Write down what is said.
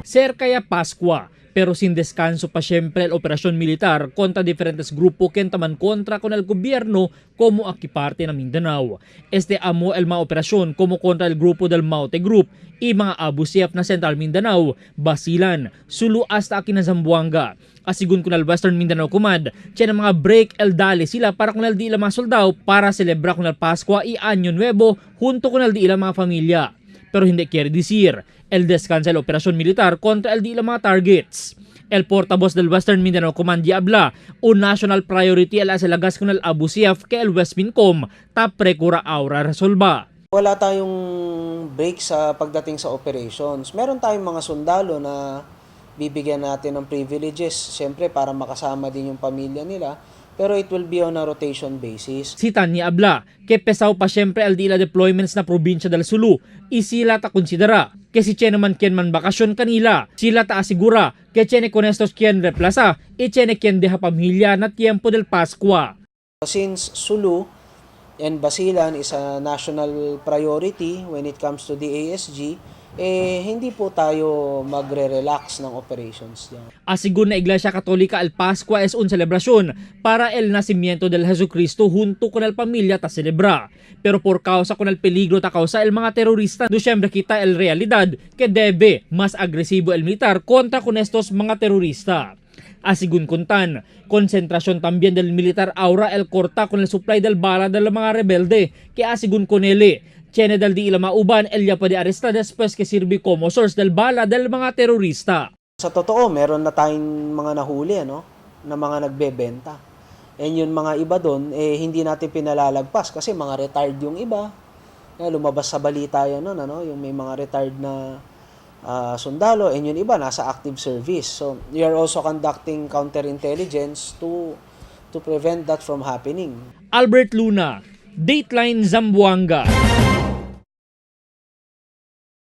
Cerca ya Pascua. Pero sin descanso pa siyempre el operasyon militar kontra diferentes grupo ken taman kontra con el gobierno como aquí parte ng Mindanao. Este amo el mga operasyon como kontra el grupo del Maute Group y mga Abu Sayyaf na Central Mindanao, Basilan, Sulu hasta aquí na Zamboanga. Asigun kun el Western Mindanao Command, tiyan ang mga break el dali sila para kun el di ila mga soldado para celebra kun el Pascua y Año Nuevo junto con el di ila mga familia. Pero hindi quiere decir el descansa el operasyon militar kontra el di ila mga targets. El portavoz del Western Mindanao Command habla, un national priority el aselagas con el Abu Sayyaf que el Westmincom ta precura aura resolva. Wala tayong break sa pagdating sa operations. Meron tayong mga sundalo na bibigyan natin ng privileges, siyempre para makasama din yung pamilya nila, pero it will be on a rotation basis. Si Tanya habla, que pesaw pa siyempre al di ila deployments na probinsya del Sulu, isila ta konsidera, que si Chene man quien man bakasyon kanila, sila ta asigura, que Chene con estos quien replaza, y Chene quien deja pamilya na tiempo del Pascua. Since Sulu and Basilan is a national priority when it comes to the ASG, eh hindi po tayo magre-relax ng operations diyan. Asigun na Iglesia Katolika el Pascua es un celebración para el nacimiento del Jesucristo junto con el pamilya ta celebra. Pero por causa con el peligro ta causa el mga terrorista, do siyempre kita el realidad que debe mas agresibo el militar kontra con estos mga terrorista. Asigun kontan, konsentrasyon también del militar aura el corta con el supply del bala del mga rebelde que asigun con ele. Tiene del di ila mauban el ya pwede aresta después que sirvi como source del bala del mga terrorista. Sa totoo, meron na tayong mga nahuli ano, na mga nagbebenta. And yung mga iba doon, eh, hindi natin pinalalagpas kasi mga retired yung iba. Eh, lumabas sa balita yun noon, ano, yung may mga retired na sundalo and yung iba nasa active service. So, we are also conducting counterintelligence to prevent that from happening. Albert Luna, Dateline Zamboanga.